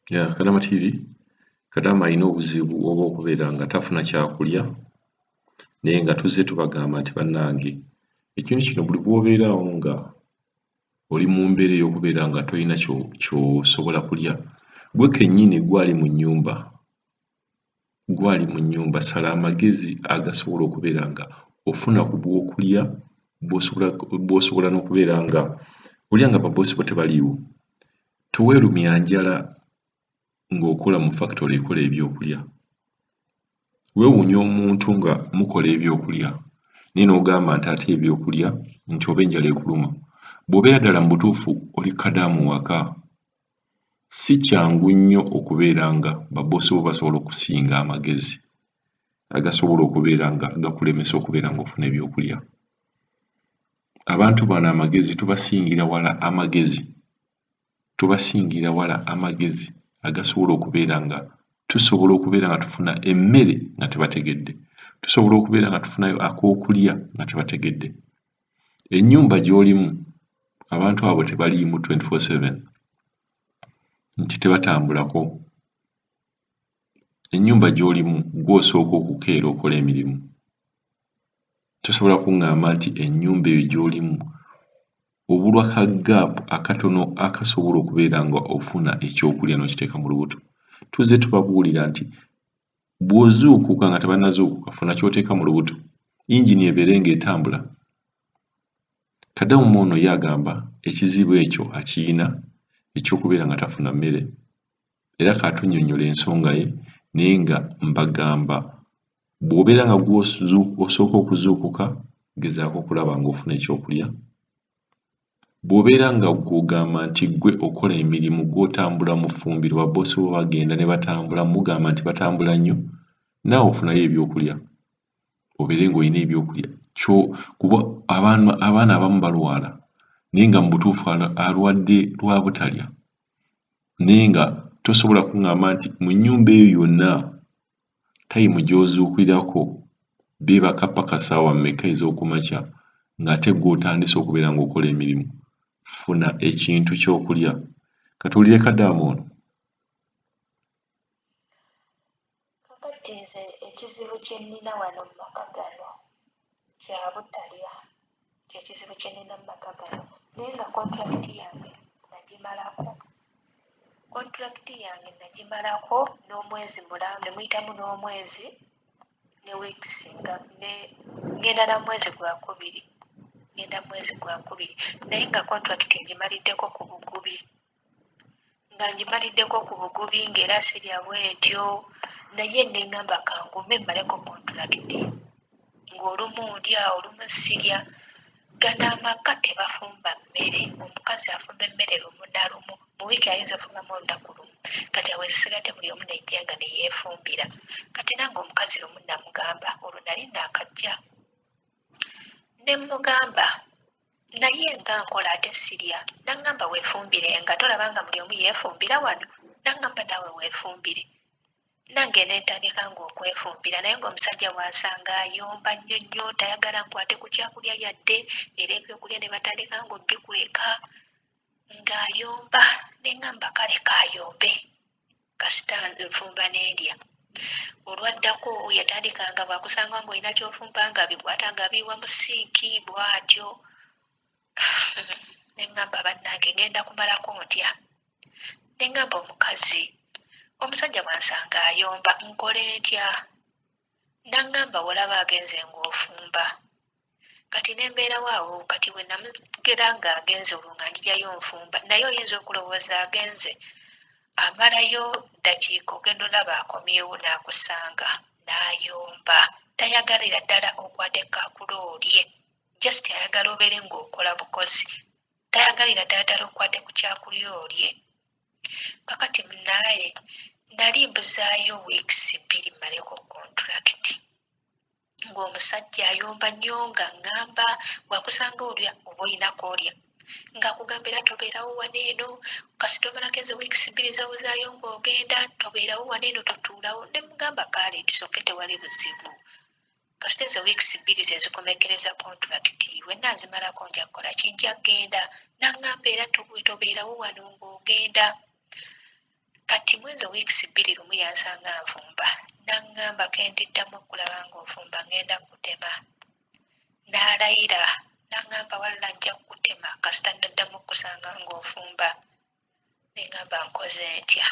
Ya Kadama TV, Kadama alina obuzibu oba okubeera nga tafuna kyakulya, naye nga tuzze tubagamba nti bannange ekintu kino buli bw'obeerawo nga oli mu mbeera ey'okubeera nga tolina ky'osobola kulya, gwe kennyini gwe ali mu nnyumba, gwe ali mu nnyumba sala amagezi agasobola okubeera nga ofuna ku bw'okulya bw'osobola n'okubeera nga olya nga babboosi bo tebaliiwo. Teweerumya njala ng'okola mu factory ekola ebyokulya. Weewuunya omuntu nga mukola ebyokulya naye n'ogamba nti ate ebyokulya nti oba enjala ekuluma. Bw'obeera ddala mu butuufu oli kadaamu waka, si kyangu nnyo okubeera nga babboosi bo basobola okusinga amagezi agasobola okubeera nga gakulemesa okubeera ng'ofuna ebyokulya. Abantu bano amagezi tubasingira wala amagezi, tubasingira wala amagezi agasobola okubeera nga tusobola okubeera nga tufuna emmere nga tebategedde, tusobola okubeera nga tufunayo ak'okulya nga tebategedde. Ennyumba gy'olimu abantu abo tebaliimu 24/7 nti tebatambulako. Ennyumba gy'olimu ggwe osooka okukeera okola emirimu. Tosobola kuŋŋamba nti ennyumba eyo gy'olimu obulwa ka gap akatono akasobola okubeera nga ofuna ekyokulya n'okiteeka mu lubuto. Tuzze tubabuulira nti bw'ozuukuka nga tebannazuukuka funa ky'oteeka mu lubuto, yingini ebeere ng'etambula. Kadama ono ye agamba ekizibu ekyo akiyina eky'okubeera nga tafuna mmere era k'atunnyonnyole ensonga ye naye nga mbagamba bw'obeera nga ggwe osooka okuzuukuka gezaako okulaba ng'ofuna ekyokulya. Bw'obeera nga ggwe ogamba nti ggwe okola emirimu ggwe otambula mu ffumbiro babboosi bo bagenda ne batambula mugamba nti batambula nnyo naawe ofunayo ebyokulya obeere ng'olina ebyokulya kyo kuba abaana abaana abamu balwala naye nga mu butuufu alwadde lwa butalya naye nga tosobola kuŋŋamba nti mu nnyumba eyo yonna tayimu gy'ozuukirako beebaka ppaka ssaawa mmeka ez'oku makya ng'ate ggwe otandise okubeera ng'okola emirimu. Funa ekintu ky'okulya. Katuwulire Kadaama ono. Kakati nze ekizibu kye nnina wano mu maka gano kya butalya, kye kizibu kye nnina mu maka gano naye nga kontulakiti yange nagimalako. Kontulakiti yange nagimalako n'omwezi mulamba ne muyitamu n'omwezi ne weeks nga ne ngenda na mwezi gwakubiri, ngenda mwezi gwakubiri naye nga kontulakiti ngimaliddeko ku bugubi. Nga ngimaliddeko ku bugubi ng'era sirya bwentyo naye ne ŋŋamba kangume mmaleko kontulakiti ng'olumu ndya olumu sirya. Gano amaka tebafumba mmere, omukazi afumba emmere lumu na lumu, mu wiiki ayinza ofumbamu olunaku lumu. Kati awo ezisigadde buli omu nejja nga ne yeefumbira. Kati nange omukazi lumu namugamba, olwo nali naakajja, ne mmugamba naye nga nkola ate sirya. N'aŋŋamba weefumbirenga, tolaba nga buli omu yeefumbira wano? N'aŋŋamba naawe weefumbire. Nange ne ntandika ng'okwefumbira naye ng'omusajja bw'ansanga ayomba nnyo nnyo, tayagala nkwate ku kyakulya yadde, era ebyokulya ne batandika ng'obikweka ng'ayomba. Ne ŋŋamba kale k'ayombe kasita nfumba ne ndya. Olwaddako yatandikanga bw'akusanga ng'olina ky'ofumba ng'abikwata ng'abiyiwa mu ssinki bw'atyo. Ne ŋŋamba bannange ŋŋenda kumalako ntya? Ne ŋŋamba omukazi, omusajja bw'ansanga ayomba nkole ntya? N'aŋŋamba olaba agenze ng'ofumba. Kati ne mbeerawo awo kati bwe namugera ng'agenze olwo nga njijayo nfumba naye oyinza okulowooza agenze amalayo ddakiika ogenda olaba akomyewo n'akusanga n'ayomba. Tayagalira ddala okwate kaakula olye, just ayagala obeere ng'okola bukozi. Tayagalira ddala ddala okwate ku kyakulya olye. Kakati munaaye nali mbuzaayo weeks bbiri mmaleko kontulakiti ng'omusajja ayomba nnyo nga ŋŋamba bw'akusanga olya oba olina k'olya ng'akugamba era tobeerawo wano eno kasita omalako ezo weeks bbiri z'obuzaayo ng'ogenda tobeerawo wano eno totuulawo ne mugamba kale it's okay tewali buzibu kasita ezo weeks bbiri ze zikomekkereza kontulakiti wenna nzimalako nja kukola ki nja kugenda n'aŋŋamba era tobeerawo wano ng'ogenda. Kati Kati mu ezo wiikisi 2 lumu yansanga nfumba, n'aŋŋamba kendiddamu okulaba ng'ofumba ŋŋenda kukutema. N'alayira n'aŋŋamba walla nja kukutema kasita nnaddamu okkusanga ng'ofumba. Ne ŋŋamba nkoze ntya?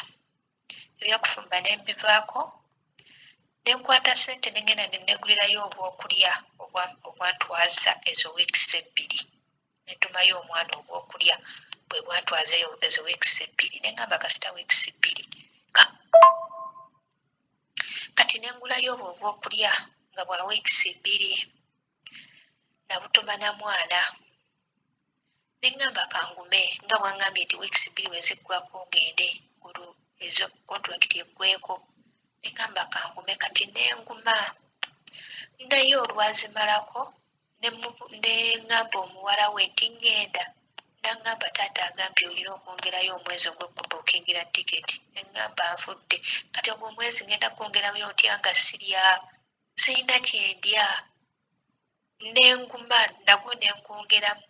Ebyokufumba ne mbivaako, ne nkwata ssente ne ŋŋenda ne neegulirayo obwokulya obwantwaza ezo wiikisi 2. Ne ntumayo omwana obwokulya bwe bwantwaza ezo wiikisi 2. Ne ŋŋamba kasita wiikisi 2. Kati ne ngulayo obwo obwokulya nga bwa wiikisi 2. Nabutuma na mwana. Ne ŋŋamba kangume nga bw'aŋŋambye nti wiikisi 2 bwe ziggwaako ogende olwo ezo kontulakiti eggweeko. Ne ŋŋamba kangume kati ne nguma. Naye olwazimalako ne ŋŋamba omuwala we nti ŋŋenda. N'aŋŋamba taata agambye olina okwongerayo omwezi ogw'okubuukingira tiketi. Ne ŋŋamba nfudde. Kati ogwo omwezi ŋŋenda kwongerayo ntya nga sirya? Sirina kye ndya. Ne nguma nagwo ne ngwongeramu.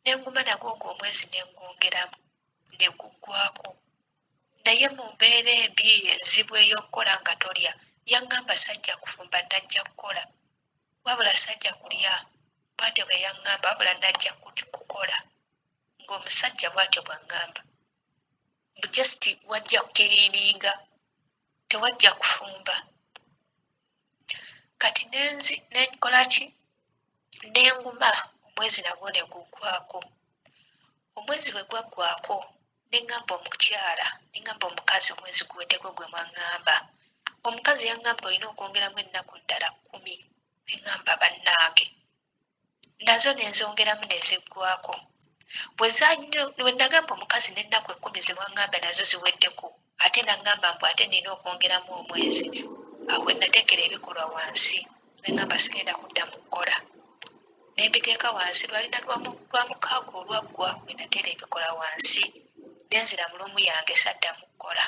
Ne nguma nagwo ogwo omwezi ne ngwongeramu ne guggwaako. Naye mu mbeera embi enzibu ey'okukola nga tolya, yaŋŋamba sajja kufumba najja kukola. Wabula sajja kulya, bw'atyo bwe yaŋŋamba wabula najja kukola. Ng'omusajja bw'atyo bw'aŋŋamba. Mbu just wajja kukiriininga, tewajja kufumba. Kati ne nkola ki? Ne nguma omwezi nagwo ne guggwaako. Omwezi bwe gwaggwaako ne ŋŋamba omukyala, ne ŋŋamba omukazi omwezi guweddeko gwe mwaŋŋamba. Omukazi yaŋŋamba olina okwongeramu ennaku ndala 10. Ne ŋŋamba bannange. Nazo ne nzongeramu ne ziggwaako. Bwe nagamba omukazi n'ennaku 10 ze mwaŋŋamba nazo ziweddeko, ate n'aŋŋamba mbu ate nnina okwongeramu omwezi. Awo we nateekera ebikolwa wansi, ne ŋŋamba sigenda kuddamu kukola. Ne mbiteeka wansi lwalina lwa mukaaga olwaggwa we nateera ebikolwa wansi. Ne nzira mu luumu yange saddamu kukola.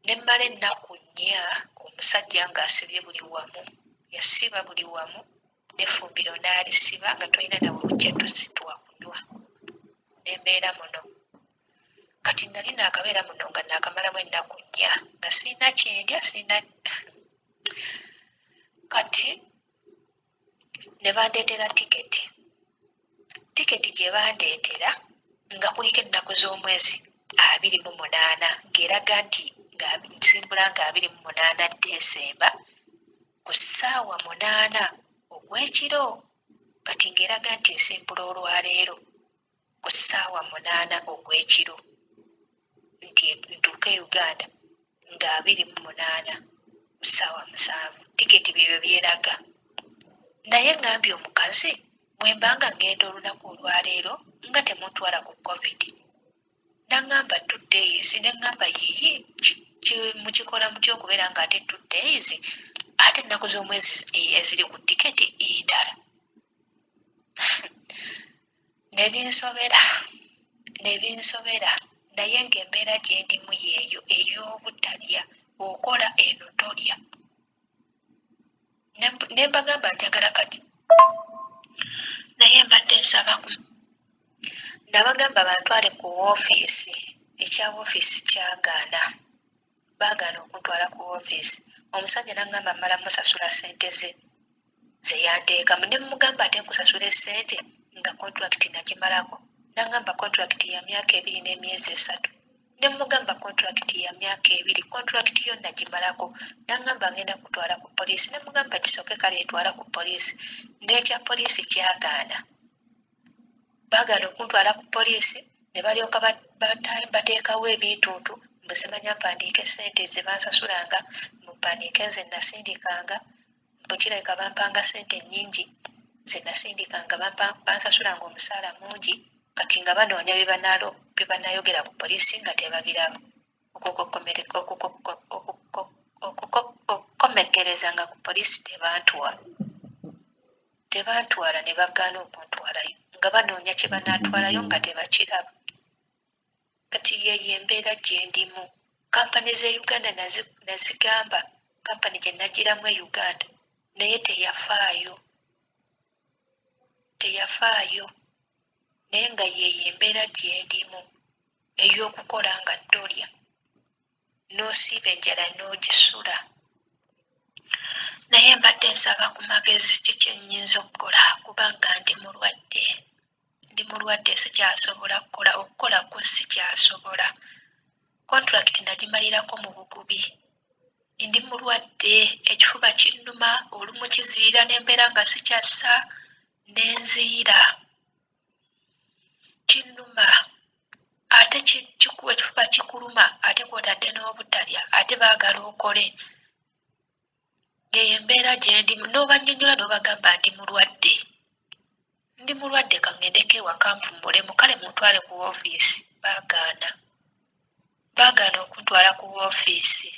Ne mmala ennaku 4 omusajja ng'asibye buli wamu. Yasiba buli wamu n'effumbiro n'alisiba nga tolina nawe ojja tuzzi twa kunywa. Ne mbeera muno. Kati nali naakabeera muno nga naakamalamu ennaku 4 nga sirina kye ndya sirina. Kati ne bandeetera tiketi. Tiketi gye bandeetera nga kuliko ennaku z'omwezi 28 ng'eraga nti nsimbula nga 28 Desemba ku ssaawa 8 ogw'ekiro. Kati ng'eraga nti nsimbula olwaleero ku ssaawa 8 ogw'ekiro nti ntuuke e Uganda nga 28 ku ssaawa 7. Tiketi byebyo byeraga. Naye ŋŋambye omukazi bwe mba nga ŋŋenda olunaku olwaleero nga temuntwala ku COVID. N'aŋŋamba 2 days, ne ŋŋamba yiiyi mukikola mutya okubeera ng'ate 2 days ate ennaku z'omwezi eziri ku tiketi ndala. Ne binsobera naye ng'embeera gye ndimu yeeyo ey'obutalya, okola eno tolya. Ne mbagamba njagala kati. Naye mbadde nsaba nabagamba bantwale ku woofiisi, ekya woofiisi kyagaana. Baagaana okuntwala ku woofiisi. Omusajja n'aŋŋamba mmala musasula ssente ze ze yanteekamu. Ne mmugamba ate nkusasula essente nga kontulakiti nagimalako. N'aŋŋamba kontulakiti ya myaka 2 n'emyezi 3. Ne mmugamba kontulakiti ya myaka 2, kontulakiti yo nagimalako. N'aŋŋamba ngenda kutwala ku poliisi. Ne mmugamba kisooke kale ntwala ku poliisi. N'ekya poliisi kyagaana. Baagaana okuntwala ku poliisi ne balyoka bateekawo ebintuntu mbu simanya mpandiike ssente ze bansasulanga, mbu mpandiike nze nasindikanga, mbu kirabika bampanga ssente nnyingi ze nasindikanga, bansasulanga omusaala mungi, kati nga banoonya bye banaayogera ku poliisi nga tebabiraba. Okukomekkereza nga ku poliisi tebantwala. Tebantwala ne bagaana okuntwalayo nga banoonya kye banaatwalayo nga tebakiraba. Kati yeeyo embeera gye ndimu. Kampani z'e Uganda nazigamba, kampani gye nagiramu e Uganda naye teyafaayo. Teyafaayo. Naye nga yeeyo embeera gye ndimu. ey'okukola nga tolya, n'osiiba enjala n'ogisula. Naye mbadde nsaba ku magezi ki kye nnyinza okukola kubanga ndi mulwadde. Ndi mulwadde sikyasobola kukola, okukola kwo sikyasobola. Kontulakiti nagimalirako mu bugubi. Ndi mulwadde, ekifuba kinnuma, olumu kiziyira ne mbeera nga sikyassa ne nziyira. Kinnuma ate ekifuba kikuluma ate kw'otadde n'obutalya ate baagala okole. Ng'eyo embeera gye ndimu n'obannyonnyola n'obagamba ndi mulwadde. Ndi mulwadde ka ŋŋendeko ewaka mpummulemu kale muntwale ku woofiisi baagaana. Baagaana okuntwala ku woofiisi.